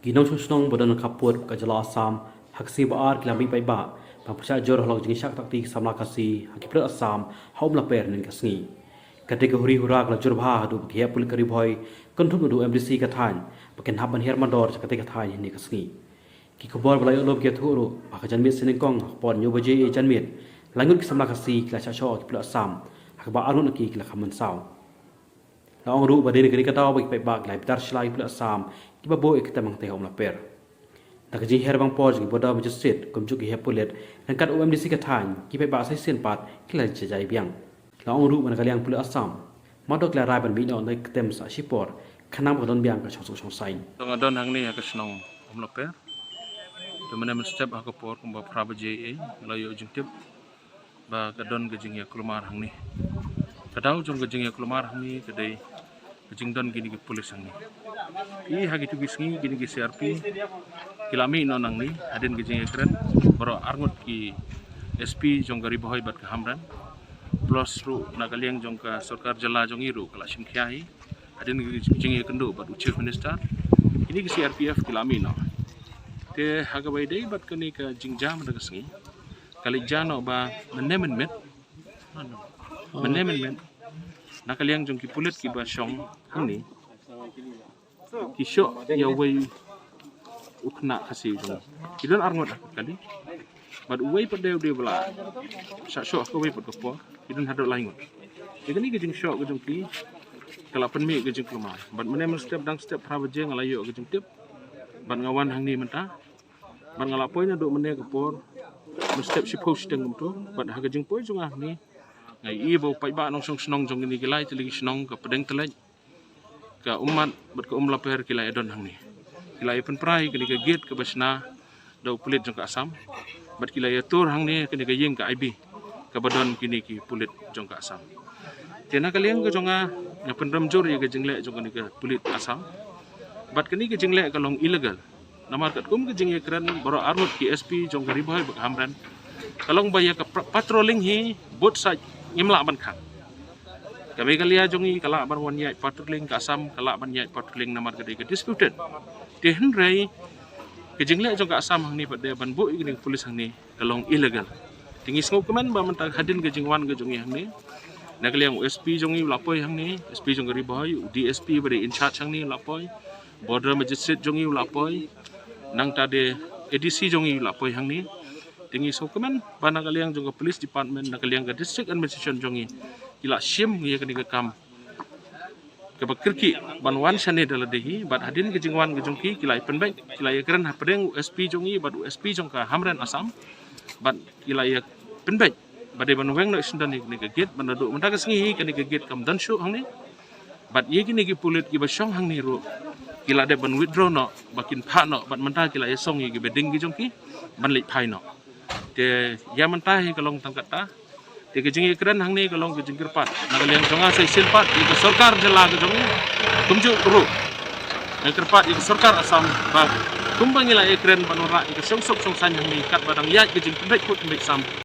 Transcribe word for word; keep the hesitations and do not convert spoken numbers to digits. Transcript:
Ki nongshong shnong ba don ha ka pud ka jylla Assam ha ka sngi ba ar ki la mih paidbah ban pyrshah jur halor ka jingshah ktah kti ki samla Khasi ha ki pulit Assam ha Umlaper hynnin ka sngi. Ka dei ka huri hura ka la jur bha haduh ba ki heh pulit ka Ri Bhoi kynthup naduh M D C ka thaiñ ba kin hap ban hiar mandor sha katei ka thaiñ hynnin ka sngi. Ki khubor ba la ïoh lum ki ïathuh ruh ba ha ka janmiet sngi nyngkong ha ka por hynñiew baje janmiet, lai ngut ki samla Khasi ki la shah shoh ha ki pulit Assam, ha kaba ar ngut na ki ki la kham mynsaw. La ong ruh ba dei na kane ka daw ba ki paidbah ki la bitar sha la ki pulit Assam kiba buh ïa ka tem hangtei ha Umlaper. Na ka jinghiar bangpor jong ki border magistrate kumjuh ki heh pulit ryngkat u M D C ka thaiñ, ki paidbah sa shisien pat ki la jia jai biang. La ong ruh ba na ka liang pulit Assam mano ki la rai ban mih noh na ka tem sa shipor khnang ba ka don biang ka shongsuk shongsaiñ. Tang nga don hangne ha ka shnong Umlaper. Te mynne mynstep ha ka por kumba phra baje ei nga la ïoh jingtip ba ka don ka jingïakulmar hangne. Ka daw jong ka jingïakulmar hangne ka dei ka jingdon kine ki pulit hangne. Te ha kitu ki sngi kine ki C R P ki la mih noh nangne hadien ka jingïakren baroh ar ngut ki S P jong ka Ri Bhoi bad ka Hamren. Plus ruh na ka liang jong ka sorkar jylla jong ngi ruh ka la shim khia hi hadien ka jingïakynduh bad u Chief Minister. Kine ki C R P F ki la mih noh. Te ha kaba ïadei bad kane ka jingjia mynta ka sngi ka leit jia noh ba mynne mynmiet, mynne mynmiet na ka liang jong ki pulit kiba shong hangne ki shoh ïa uwei u khynnah Khasi jong ngi. Ki don ar ngut ha ka kali bad uwei pat de u dei ba la shah shoh ha kawei pat ka por, ki don haduh lai ngut. Te kane ka jingshoh ka jong ki ka la pynmih ka jingkulmar bad mynne mynstep dang step phra baje nga la ïoh ka jingtip bad nga wan hangne mynta. Bad nga la poi naduh mynne ka por mynstep shiphew shiteng kumto. Bad ha ka jingpoi jong nga hangne nga ïohi ba u paidbah nongshong shnong jong kine ki lai tylli ki shnong ka Pdeng Tylliej, ka Ummat bad ka Umlaper ki la ïadon hangne. Ki la ïapynpra ïa kane ka gate kaba shna da u pulit jong ka Assam bad ki la ïatur hangne kane ka ïing ka I B kaba don kine ki pulit jong ka Assam. Te na ka liang ka jong nga nga pynrem jur ïa ka jingleh jong kane ka pulit Assam. Bad kane ka jingleh ka long illegal. Namar katkum ka jingïakren baroh ar ngut ki S P jong ka Ri Bhoi bad ka Hamren ka long ba ïa ka pra-, patrolling hi bad sa ngim lah ban khang. Ka Meghalaya jong ngi ka lah ban wan ïaid patrolling, ka Assam ka lah ban ïaid patrolling namar ka dei ka disputed. Te hynrei ka jingleh jong ka Assam hangne pat de ban buh ïa kane ka pulit hangne ka long illegal. Te ngi sngewkmen ba mynta hadien ka jingwan ka jong ngi hangne na ka liang u S P jong ngi u la poi hangne, S P jong ka Ri Bhoi, u D S P ba dei in charge hangne u la poi, border magistrate jong ngi u la poi, nangta de A D C jong ngi u la poi hangne. Te ngi sngewkmen ba na ka liang jong ka police department, na ka liang ka district administration jong ngi ki la shim ïa kane ka kam kaba kyrkieh ban wan shane da lade hi. Bad hadien ka jingwan ka jong ki ki la ïa pynbeit, ki la ïakren hapdeng u S P jong ngi bad u S P jong ka Hamren Assam. Bad ki la ïa pynbeit ba dei ban weng noh shisyndon ïa kane ka gate, bad naduh mynta ka sngi hi kane ka gate kam don shuh hangne. Bad ïa kine ki pulit kiba shong hangne ruh ki la dep ban withdraw noh ba kin phah noh, bad mynta ki la ïa song ïa ki bedding ki jong ki ban leit phai noh. Te ïa mynta hi ka long tang katta. Te ka jingïakren hangne ka long ka jingkyrpad na ka liang jong nga sa shisien pat ïa ka sorkar jylla ka jong ngi, kumjuh ruh nga kyrpad ïa ka sorkar Assam ba kumba ngi la ïakren ban wanrah ïa ka shongsuk shongsaiñ hangne katba dang ïaid ka jingpynbeit kut pynbeit sam.